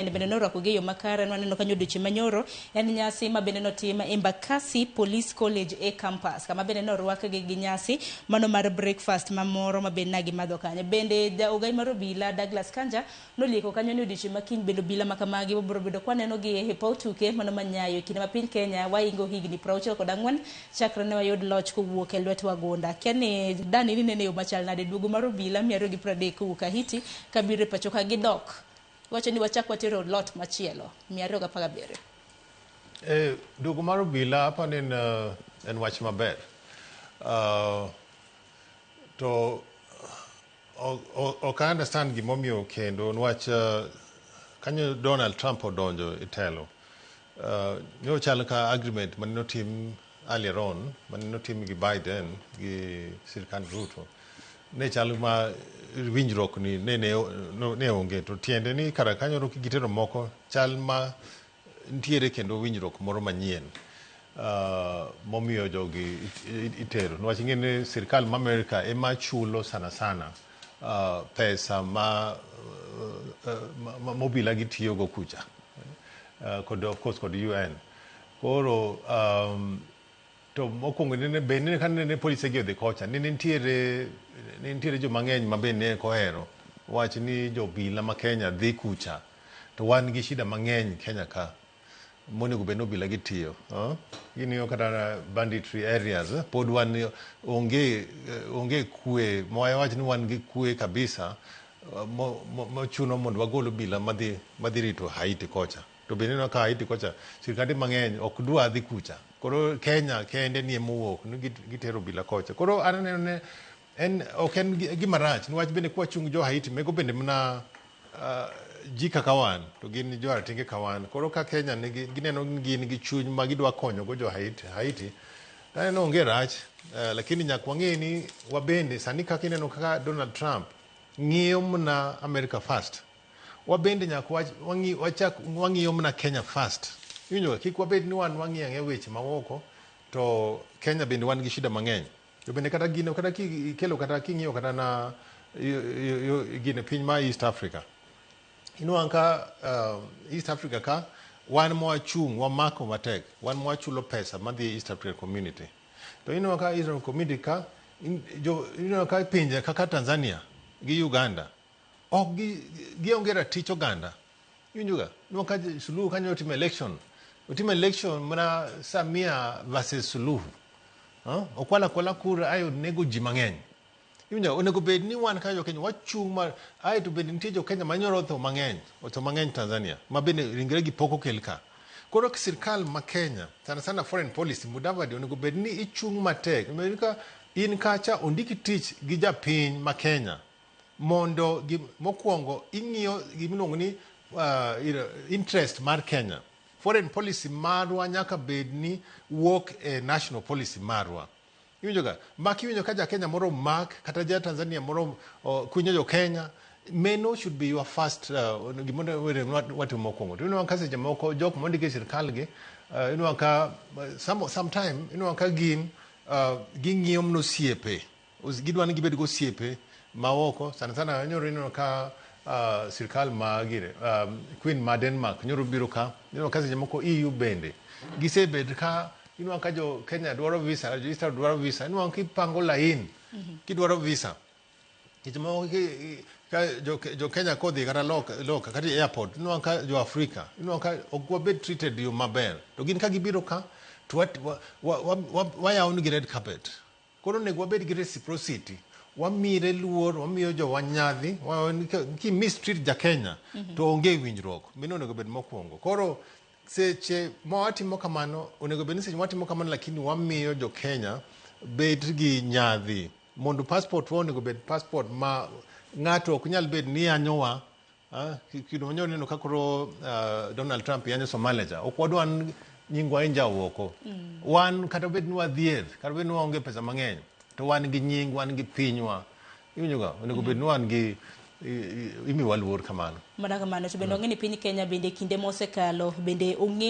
Bende norwakogi e yo makare. Nwaneno kanyo odiochieng' manyoro en nyasi ma bende notim Embakasi Police College e campus, kama bende norwakgi gi nyasi mano mar breakfast mamoro ma bende nagimadho kanyo. Bende ja ogai mar obila Douglas Kanja nolieko kanyo ni odiochieng' ma kiny bende obila makamagi wabiro bedo kwaneno gi e paw tuke mano ma Nyayo e kinde ma piny Kenya waingo higni 64 chakre ne wayud loch kowuok e lwet wagunda. Akia ni Dani ni nene yo machal nade duogo mar obila 230 kowuok Haiti kabiro e pacho ka gidok. Iwacho ni wachak watero lot machielo 217. Duogo mar obila apa ni en wach maber. To ok I understand gimomiyo kendo niwach kanyo Donald Trump odonjo e telo. Ne ochal ka agreement mane otim earlier on mane otim gi Biden gi sirkand Ruto ne chal ma winjruok ni ne onge to tiende ni kara kanyo gitero moko chal ma nitiere kendo winjruok moro manyien momiyo jogi itero niwach ing'e ni sirkal ma Amerika ema chulo sana sana pesa ma mobila gitiyogo kucha kod of course kod UN. Koro to mokwongo nene be nene ka nene polise gi odhi kocha nene nitiere joma ng'eny ma be ne ok ohero wach ni jobila ma Kenya dhi kucha to wan gi shida mang'eny Kenya ka monego bed ni obila gi tiyo. Ing'iyo kata banditry areas pod wan onge kwe mawach ni wan gi kwe kabisa mochuno mondo wagol obila madhi rito Haiti kocha. To bende ineno ka Haiti kocha sirkande mang'eny ok dwa dhi kucha. Koro Kenya kende ni emowuok ni gitero obila kocha. Koro an aneno ni en ok en gima rach niwach bende kwachung' jo Haiti mego bende mana ji kaka wan to gin jo ratenge ka wan. Koro ka Kenya nigi gineno ni gin gi chuny ma gidwa konyo go jo Haiti to aneno onge rach lakini nyaka wang'e ni wabende sani kaka ineno kaka Donald Trump ng'iyo mana America first. Wabende nyaka wachak wang'iyo mana Kenya first. Iwinjo kik wabed ni wan wang'iyo ang'iya weche maoko to Kenya bende wan gi shida mang'eny. To bende kata gino kata kikelo kata king'iyo kata na gine piny ma East Africa. Inwang'o ka East Africa ka wan mwachung' wamako matek wan mwachulo pesa madhi East African Community. To inwang'o ka East African Community ka inwang'o ka pinje kaka Tanzania gi Uganda ok gionge ratich oganda. Iwinjo ga? Inwang'o ka Suluhu kanyo otimo election. Otimo election mana Samia versus Suluhu. Okwalo akwala kura ae onego ji mang'eny. Iwinjo onego bed ni wan kaka jo Kenya wachung' ma ae to bende nitie jo Kenya manyoro otho mang'eny, otho mang'eny Tanzania ma bende ringre gi pok okel ka. Koro sirkal ma Kenya sana sana foreign policy Mudavadi onego bed ni ichung' matek. Ka in kacha ondiki tich gi japiny ma Kenya mondo mokwongo ing'iyo gimiluongo ni interest mar Kenya. Foreign policy marwa nyaka bed ni wuok e national policy marwa. Iwinjo ga? Ma kiwinjo ka ja Kenya moro mak kata ja Tanzania moro kwinyo jo Kenya, meno should be your first gimondo watimo mokwongo. To inwang'o ka seche moko jok mondik e sirkal gi inwang'o ka sometime inwang'o ka gin ging'iyo mana osiepe. Gidwa ni gibed gi osiepe maoko sana sana nyoro ineno ka sirkal ma gire Queen ma Denmark nyoro biro ka ineno ka seche moko EU bende gisebet ka inwang'o ka jo Kenya dwaro visa jo East Africa dwaro visa inwang'o kipango lain kidwaro visa seche moko ka jo Kenya kodhi kata loka kata e airport inwang'o ka jo Afrika inwang'o ka ok wabed treated yo maber to gin ka gibiro ka to wayawo negi red carpet. Koro onego wabed gi reciprocity. Wamire luor, wamiyo jowa nyadhi, ki mistreat ja Kenya to onge winjruok. Mano onego bed mokwongo. Koro seche ma watimo kamano, onego bed ni seche ma watimo kamano lakini wamiyo jo Kenya bed gi nyadhi. Mondo passport wa onego bed passport ma ng'ato ok nyal bed ni yanyowa. Kido manyoro neno ka koro Donald Trump yanyo Somalia cha. Ok wadwa nyingwa en jawoko. Wan kata bed ni wadhier, kata bed ni waonge pesa mang'eny, to wan gi nying, wan gi pinywa. Iwinjo ga? Onego bed ni wan gi imiwa luor kamano. Mana kamano to bende wang'e ni piny Kenya bende kinde mosekalo bende ong'eyo